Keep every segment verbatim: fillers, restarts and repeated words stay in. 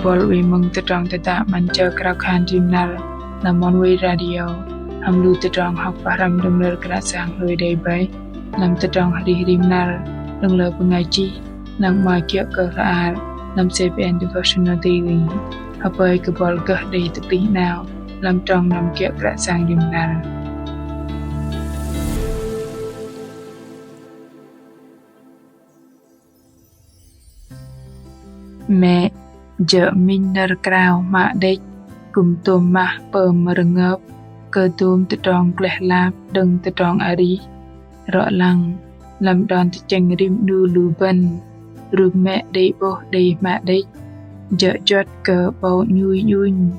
Bol wei mơ̆ng tơdrong tơdă 'Măn Jơ Krao Khan Rim Năr lăm Oneway Radio, hăm lu tơdrong hŏk pơhrăm đơ̆ng nơ̆r Kră Yang hlôi đei bơih lăm tơdrong arih rim năr đơ̆ng lơ bơngai chih, lăng mă kiơ̆ kơ hla ar lăm C B N Devotional Daily. Hơpơi kơ bol gơh đei tơplih 'nao lăm trong năm kiơ̆ Kră Yang rim năr. Mĕ jơ̆ minh nơ̆r krao hmă đĕch, kư̆m tôm mah pơm rơngơp kơ dôm tơdrong gleh lap đơ̆ng tơdrong arih. Rŏ lăng lăm đon tơchĕng rim 'nu lu bơ̆n, rup mĕ đei 'bôh đei hmă đĕch, jơ̆ juăt kơ 'bâu 'nhui 'nhunh,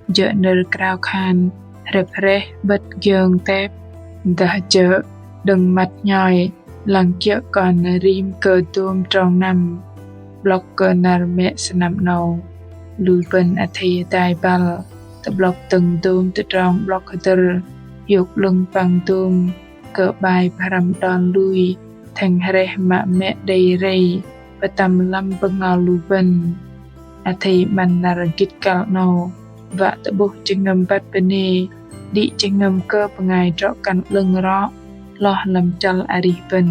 jơ̆ nơ̆r krao khan hrĕp hrĕh 'bơ̆t giơng tep, dah jơ̆ đơ̆ng măt hnhoi lăng kiơ̆ kon rim kơ dôm trong năm. 'Blŏk kơ năr mĕ sơnăm 'nâu, lu bơ̆n athei hơdai băl tơ'blŏk dơ̆ng dôm tơdrong 'blŏk hơdơ̆r hiôk 'lơ̆ng păng dôm kơ 'bai pơhrăm đon lui thĕng hrĕh mă mĕ đei rei pơtăm lăm bơhngol lu bơ̆n. Athei 'măn năr gĭt kăl 'nâu wă tơ'bôh jơhngơ̆m băt bơnê, đĭ jơhngơ̆m kơ bơngai drŏ kăn 'lơ̆ng rŏ hloh lăm chăl arih bơ̆n.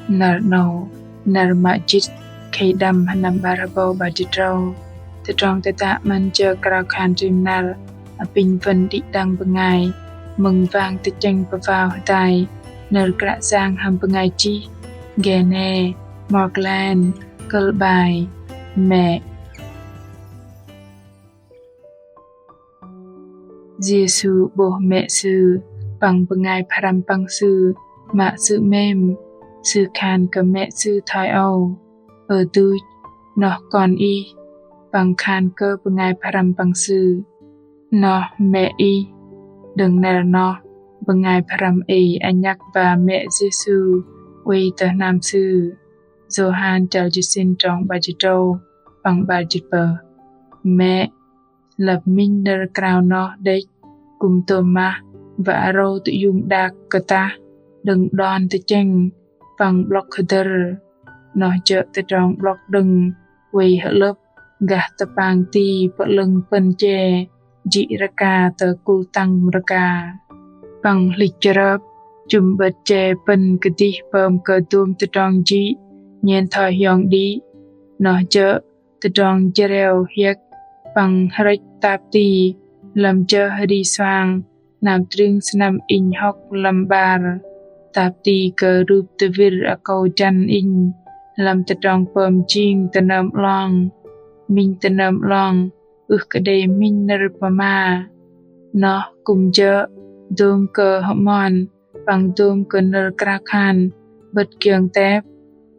Năr 'nâu, năr mă jĭt khei đăm hơnăm 'bar hơbâu 'bar jĭt tơdrâu. Tơdrong tơdă 'Măn Jơ Krao Khan Rim Năr apinh bơ̆n đĭ đăng bơngai mơ̆ng wang tơchĕng pơwao hơdai nơ̆r Kră Yang hăm bơngai chih Gene Markland, kơ̆l 'bai Mĕ. Yêsu 'bôh mĕ Sư păng bơngai pơhrăm păng Sư mă Sư 'mêm. Sư khan kơ mĕ Sư thoi âu: Ơ duch, noh Kon Ih. Păng khan kơ bơngai pơhrăm păng Sư: Noh mĕ ih. Đơ̆ng năr noh, bơngai pơhrăm ei anhăk ba mĕ Yêsu oei tơ hnam sư. Yôhan chăl jĭt sĭn trong 'bar jĭt tơdrâu păng 'bar jĭt tơpơh. Mĕ, lăp minh nơ̆r krao noh đĕch, kư̆m tôm mah wă râu tơiung đak kơtah đơ̆ng đon tơchĕng păng 'blŏk hơdơ̆r. Noh jơ̆ tơdrong 'blŏk đơ̆ng oei hơlơ̆p gah tơpang ti pơ'lơ̆ng pơ̆n che jĭ rơka tơ kul tăng mơrơka. Păng hlĭch chrơp chŭm 'bơ̆t che pơ̆n kơdih pơm kơ dôm tơdrong jĭ nhen thoi hiong đĭ. Noh jơ̆ tơdrong jreo hiĕk păng hrĕch tap ti lăm jơh ri suang hnam trưng sơnăm inh hŏk lăm 'bar. Tap ti kơ rup tơwĭr akâu jăn inh lăm tơdrong pơm jing tơnơm 'long. Minh tơnơm 'long ưh kơ đei minh nơ̆r pơma. Noh kư̆m jơ̆ dôm kơ hơmon păng dôm kơ nơ̆r krao khan 'bơ̆t giơng tep.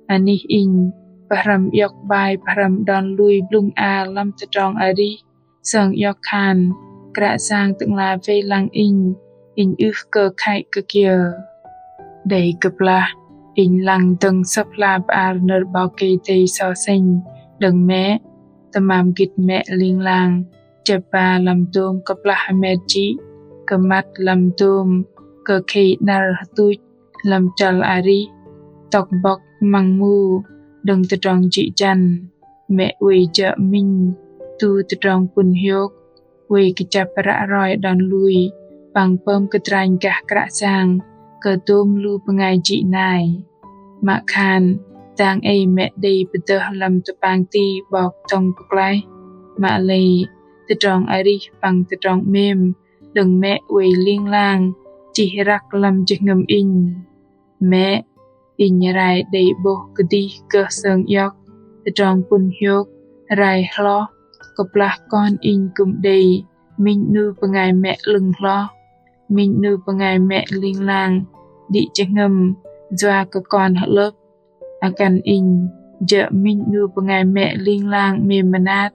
Anih inh pơhrăm iŏk 'bai pơhrăm đon lui blŭng a lăm tơdrong arih, sơng iŏk khan Kră Yang tơ'ngla wei lăng inh, inh ưh kơ khei kơ kiơ. Đei kơplah inh lăng dơ̆ng Sơ̆p hla bơar nơ̆r 'Bok Kei-Dei sơ̆ sĕnh đơ̆ng mĕ, tơmam gĭt mĕ ling lang chĕp ba lăm dôm kơplah hơmet jĭ, kơ măt lăm dôm kơ khei năr hơtuch lăm chăl arih, tŏk bŏk măng mu đơ̆ng tơdrong jĭ jăn. Mĕ oei jơ̆ minh tu tơdrong pŭn hiôk, oei kơjăp ră roi đon lui păng pơm kơdranh gah Kră Yang kơ dôm lu bơngai jĭ nai. Mă khan dang ei mĕ đei pơdơh lăm tơpang ti 'bok dŏng pơklaih, mă lei tơdrong arih păng tơdrong 'mêm đơ̆ng mĕ oei ling lang chih răk lăm jơhngơ̆m inh. Mĕ, inh rai đei 'bôh kơdih gơh sơng iŏk tơdrong pŭn hiôk rai hloh kơplah kon inh kư̆m đei minh 'nu bơngai mĕ 'lơ̆ng hloh, minh 'nu bơngai mĕ ling lang đĭ jơhngơ̆m yua kơ kon hơlơ̆p. Akăn inh jơ̆ minh 'nu bơngai mĕ ling lang 'mêm mơnat,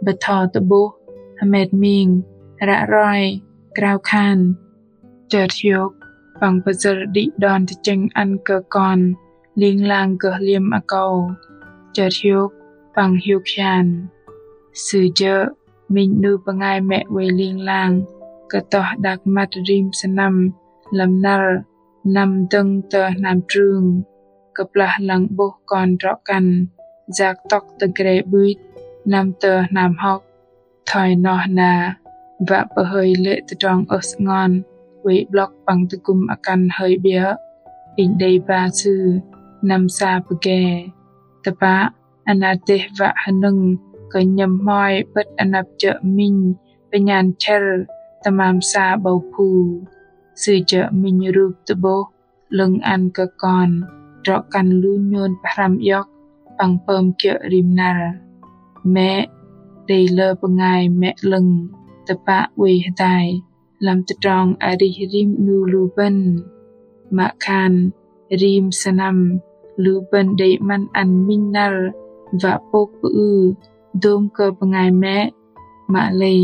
bơtho tơ'bôh, hơmet ming, ră roi, krao khan. Chơt hiôk păng pơsơ̆r đĭ đon tơchĕng ăn kơ kon ling lang gơh liĕm akâu. Chơt hiôk păng hiôk hian. Sư jơ̆ minh 'nu bơngai mĕ oei ling lang kơtoh đak măt rim sơnăm lăm năr năm dơ̆ng tơ hnam trưng. Kơplah lăng 'bôh kon drŏ kăn yak tŏk tơ gre 'bưit, năm tơ hnam hŏk. Thoi noh na, wă pơhơi lê̆ tơdrong ơh sơngon oei 'blŏk păng tơgŭm akăn hơi 'biơ̆, inh đei ba sư năm sa pơge. Tơpă, anat dêh wă hơnơ̆ng kơ nhơ̆m hmoi 'bơ̆t anăp jơ̆ minh pơnhan chĕr tơmam sa 'bâu phu. Sư jơ̆ minh rup tơ'bôh 'lơ̆ng ăn kơ kon trŏ kăn lu nhôn pơhrăm iŏk păng pơm kiơ̆ rim năr. Mĕ, đei lơ bơngai mĕ 'lơ̆ng tơpă oei hơdai lăm tơdrong arih rim 'nu lu bơ̆n. Mă khan rim sơnăm lu bơ̆n đei 'măn ăn minh năr wă pôk pơư dôm kơ bơngai mĕ. Mă lei,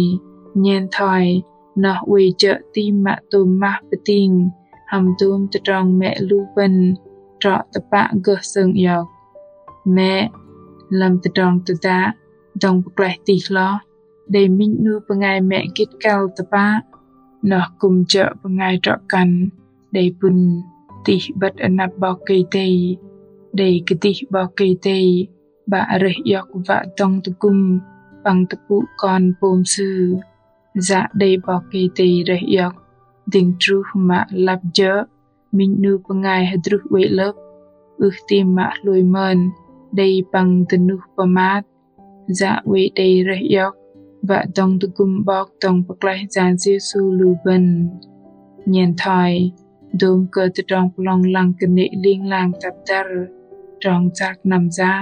nhen thoi noh oei jơ̆ tam mă tôm mah pơting hăm dôm tơdrong mĕ lu bơ̆n trŏ tơpă gơh sơng iŏk. Mĕ, lăm tơdrong tơdă dŏng pơklaih tih hloh, đei minh 'nu bơngai mĕ gĭt kăl tơpă. Noh kư̆m jơ̆ bơngai trŏ kăn đei pŭn tih 'bơ̆t anăp 'Bok Kei-Dei, đei kơdih 'Bok Kei-Dei 'Bă rơih iŏk wă dŏng tơgŭm păng tơpŭ kon pôm sư. Yă đei 'Bok Kei-Dei rơih iŏk dĭng truh mă lăp jơ̆ minh 'nu bơngai hơdruh oei 'lơ̆p, ưh tam mă hlôi mơn đei păng dơnuh pơmat. Yă oei đei rơih iŏk wă dŏng tơgŭm 'Bok dŏng pơklaih Yang Yêsu lu bơ̆n. Nhen thoi dôm kơ tơdrong pơlong lăng kơnê̆ ling lang tăp dăr trong sak năm yă,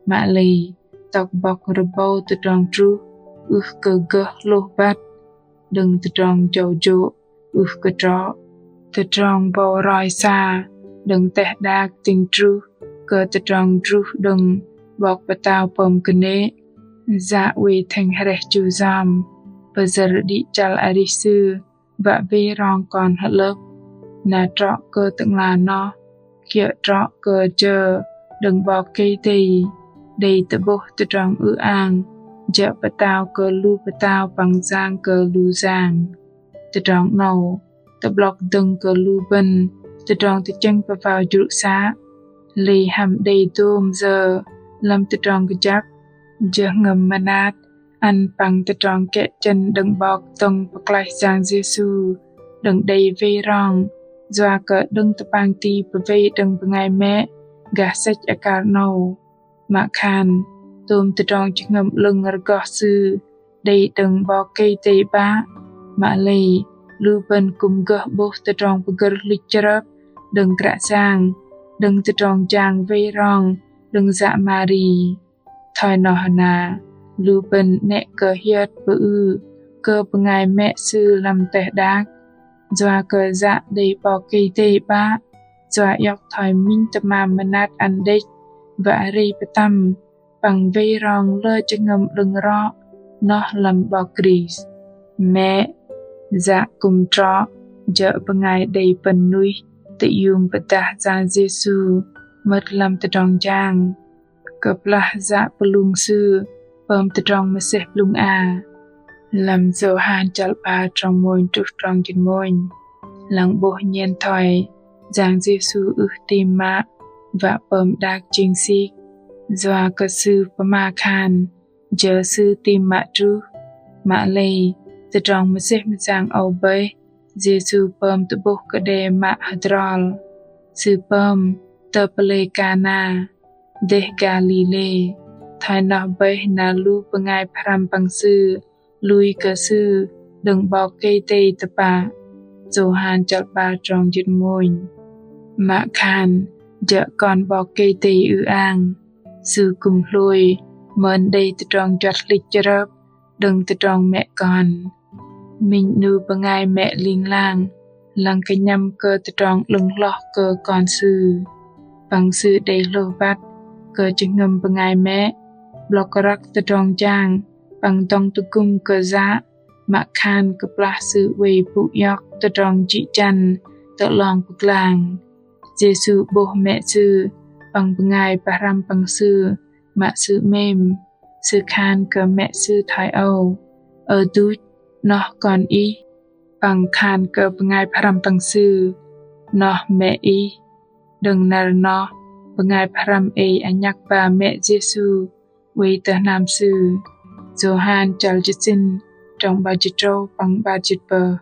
mă lei tŏk bŏk rơbâu tơdrong truh ưh kơ gơh hlôh băt, đơ̆ng tơdrong jâu jô̆ ưh kơ trŏ. Tơdrong bâu roi sa đơ̆ng teh đak dĭng truh kơ tơdrong druh đơ̆ng 'bok pơtao pơm kơnê̆. Yă oei thĕng hrĕh chu yom pơyơ̆r đĭ chăl arih sư wă wei rong kon hơ'lơ̆p. Na trŏ kơ tơ'ngla noh kiơ̆ trŏ kơ jơ đơ̆ng 'Bok Kei-Dei đei tơ'bôh tơdrong ư-ang jơ̆ pơtao kơ lu pơtao păng yang kơ lu yang. Tơdrong 'nâu tơ'blŏk dơ̆ng kơ lu bơ̆n tơdrong tơchĕng pơvao jrŭ să. Lei hăm đei dôm yơ lăm tơdrong kơjăp, jơhngơ̆m mơnat ăn păng tơdrong kĕ chĕn đơ̆ng 'Bok dŏng pơklaih Yang Yêsu đơ̆ng đei wei rong, yua kơ đơ̆ng tơpang ti pơwei đơ̆ng bơngai mĕ gah sĕch akar 'nâu. Mă khan tôm tơdrong jơhngơ̆m 'lơ̆ng rơgoh sư đei đơ̆ng 'Bok Kei-Dei 'Bă. Mă lei lu bơ̆n kư̆m gơh 'bôh tơdrong pơgơ̆r hlĭch chrơp đơ̆ng Kră Yang, đơ̆ng tơdrong jang wei rong đơ̆ng yă Mari. Thoi noh na, lu bơ̆n 'nĕ kơ hiơt pơư kơ bơngai mĕ sư lăm teh đak, yua kơ yă đei 'Bok Kei-Dei 'Bă yua iŏk thoi minh tơmam mơnat ăn đĕch wă rei pơtăm păng wei rong lơ jơhngơ̆m 'lơ̆ng rŏ noh lăm 'Bok Krist. Mĕ, yă kư̆m trŏ jơ̆ bơngai đei pơ̆n nuih tơiung pơdah Yang Yêsu mơ̆t lăm tơdrong jang. Kơplah yă pơlung sư pơm tơdrong mơsêh blŭng a. Lăm Yôhan chăl 'bar trong mônh truh trong jĭt mônh, lăng 'bôh nhen thoi Yang Yêsu ưh tam mă wă pơm đak jing sik, yua kơ sư pơma khan jơ sư tam mă truh. Mă lei tơdrong mơsêh mơyang âu bơih Yêsu pơm tơ'bôh kơ đe mă hơdrol. Sư pơm tơ pơlei Kana, dêh Galilê. Thoi noh bơih na lu bơngai pơhrăm păng sư lui kơ sư đơ̆ng 'Bok Kei-Dei tơpă. Yôhan chăl 'bar trong jĭt mônh. Mă khan jơ̆ kon 'Bok Kei-Dei ư-ang, sư kư̆m hlôi mơn đei tơdrong juăt hlĭch chrơp đơ̆ng tơdrong mĕ kon. Minh 'nu bơngai mĕ ling lang lăng kơnhăm kơ tơdrong 'lơ̆ng hloh kơ kon sư. Păng sư đei hlôh băt kơ jơhngơ̆m bơngai mĕ, 'blŏk răk tơdrong jang păng dŏng tơgŭm kơ yă, mă khan kơplah sư oei pŭ iŏk tơdrong jĭ jăn tơ 'long pơglang. Yêsu 'bôh mĕ sư păng bơngai pơhrăm păng sư mă sư 'mêm. Sư khan kơ mĕ sư thoi âu: Ơ duch, noh kon ih. Păng khan kơ bơngai pơhrăm păng sư: Noh mĕ ih. Đơ̆ng năr noh, bơngai pơhrăm ei anhăk ba mĕ Yêsu Oei tơ hnam Sư. Yôhan chăl jĭt sĭn, trong 'bar jĭt tơdrâu păng 'bar jĭt tơpơh.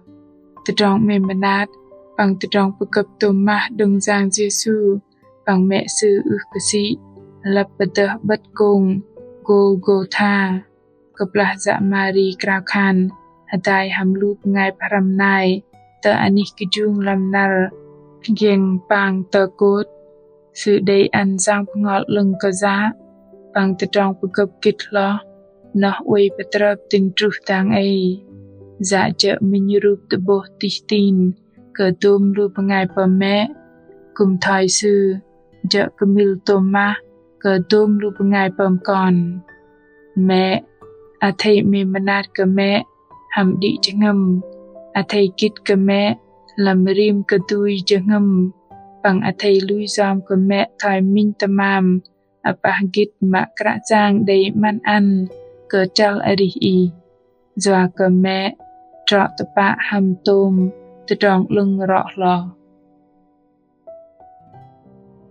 Tơdrong 'mêm mơnat păng tơdrong pơgơ̆p tôm mah đơ̆ng Yang Yêsu păng mĕ Sư ưh kơ sĭ, lăp pơdơh 'bơ̆t kông Gôlgôtha, kơplah yă Mari krao khan hơdai hăm lu bơngai pơhrăm nai tơ anih kơjung lăm năr giĕng pang tơkôt. Sư đei ăn Yang Bơhngol 'Lơ̆ng kơ yă, păng tơdrong pơgơ̆p gĭt hloh noh oei pơtrơp dĭng truh dang ei. Yă jơ̆ minh rup tơ'bôh tih tin kơ dôm lu bơngai pơm mĕ. Kư̆m thoi Sư, jơ̆ kơmil tôm mah kơ dôm lu bơngai pơm kon. Mĕ, athei 'mêm mơnat kơ mĕ hăm đĭ jơhngơ̆m, athei gĭt kơ mĕ lăm rim kơdui jơhngơ̆m, păng athei lui yom kơ mĕ thoi minh tơmam apah gĭt mă Kră Yang đei 'măn ăn kơ chăl arih ih. Yua kơ mĕ trŏ tơpă hăm tôm tơdrong 'lơ̆ng rŏ hloh.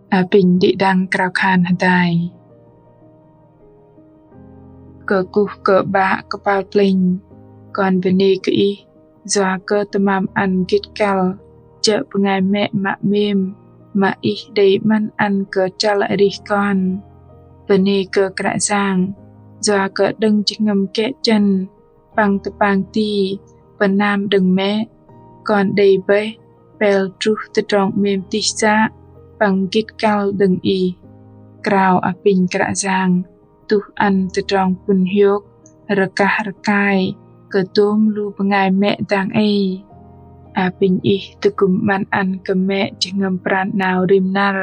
Apinh đĭ đăng krao khan hơdai. Kơkuh kơ 'Bă kơpal plĕnh, kon bơnê kơ Ih yua kơ tơmam ăn gĭt kăl jơ̆ bơngai mĕ mă 'mêm mă Ih đei 'măn ăn kơ chăl arih kon. Bơnê kơ Kră Yang yua kơ đơ̆ng jơhngơ̆m kĕ chơ̆n păng tơpang ti pơnam đơ̆ng mĕ, kon đei bơih pel truh tơdrong 'mêm tih săk păng gĭt kăl đơ̆ng Ih. Krao apinh Kră Yang tuh ăn tơdrong pŭn hiôk rơkah rơkai kơ dôm lu bơngai mĕ dang ei. Apinh Ih tơgŭm 'măn ăn kơ mĕ jơhngơ̆m pran 'nao rim năr,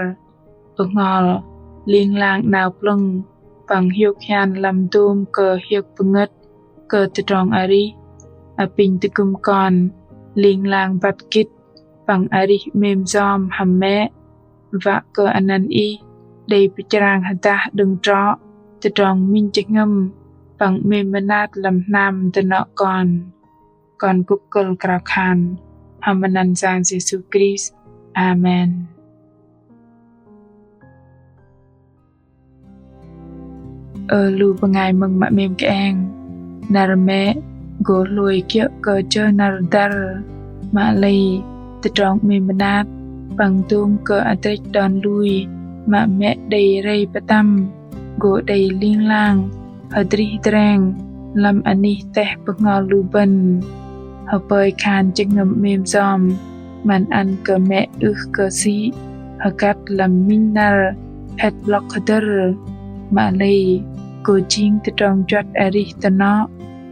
bơhngol, ling lang 'nao plơ̆ng, păng hiôk hian lăm dôm kơ hiôk pơngơ̆t kơ tơdrong arih. Apinh tơgŭm kon ling lang băt gĭt păng arih 'mêm yom hăm mĕ, wă kơ anăn Ih đei pơchrang hơdah đơ̆ng trŏ tơdrong minh jơhngơ̆m păng 'mêm mơnat lăm hnam dơnŏ kon. Kon kŭp kơ̆l krao khan hăm anăn Yang Yêsu Krist. Amen. Ơ lu bơngai mơ̆ng mă 'mêm kơeng, năr mĕ gô hlôi kiơ̆ kơ jơ năr dăr, mă lei tơdrong 'mêm mơnat păng dôm kơ adrĕch đon lui mă mĕ đei rei pơtăm gô đei ling lang hơdrih dreng lăm anih teh bơhngol lu bơ̆n. Hơpơi khan jơhngơ̆m 'mêm yom 'măn ăn kơ mĕ ưh kơ sĭ hơgăt lăm minh năr hĕt blŏk hơdơ̆r, mă lei gô jing tơdrong juăt arih dơnŏ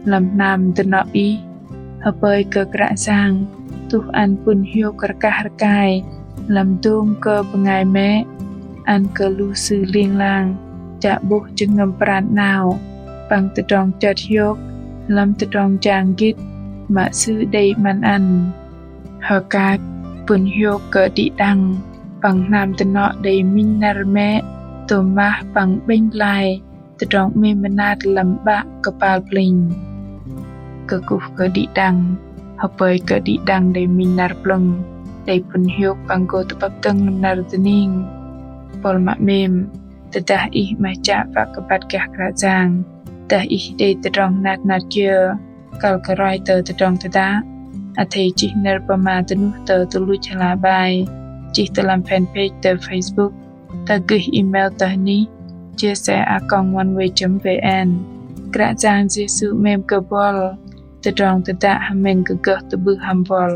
lăm hnam dơnŏ Ih. Hơpơi kơ Kră Yang tuh ăn pŭn hiôk rơkah rơkai lăm dôm kơ bơngai mĕ, ăn kơ lu sư ling lang chă 'bôh jơhngơ̆m pran 'nao păng tơdrong chơt hiôk lăm tơdrong jang gĭt mă Sư đei 'măn ăn. Hơkach pŭn hiôk kơ đĭ đăng păng hnam dơnŏ đei minh năr mĕ tôm mah păng 'bĕnh lai tơdrong 'mêm mơnat lăm 'Bă kơpal plĕnh. Kơkuh kơ đĭ đăng, hơpơi kơ đĭ đăng đei minh năr plơ̆ng, đei pŭn hiôk păng gô tơ'bơ̆p dơ̆ng lăm năr dơning. Bol mă 'mêm, tơdah ih 'maih chă wă kơ băt gah Kră Yang, dah ih đei tơdrong hnat hnat kiơ, kăl kơ roi tơ tơdrong tơdă, athei chih nơ̆r pơma dơnuh tơ tơluch hla bơar, chih tơ lăm fanpage tơ Facebook, dah gơih email tơ anih chia sẻ a còng oneway chấm vn. Kră Yang Yêsu 'mêm kơ bol. Tơdrong tơdă hơmĕng kơ gơh tơ'bưh hăm bol.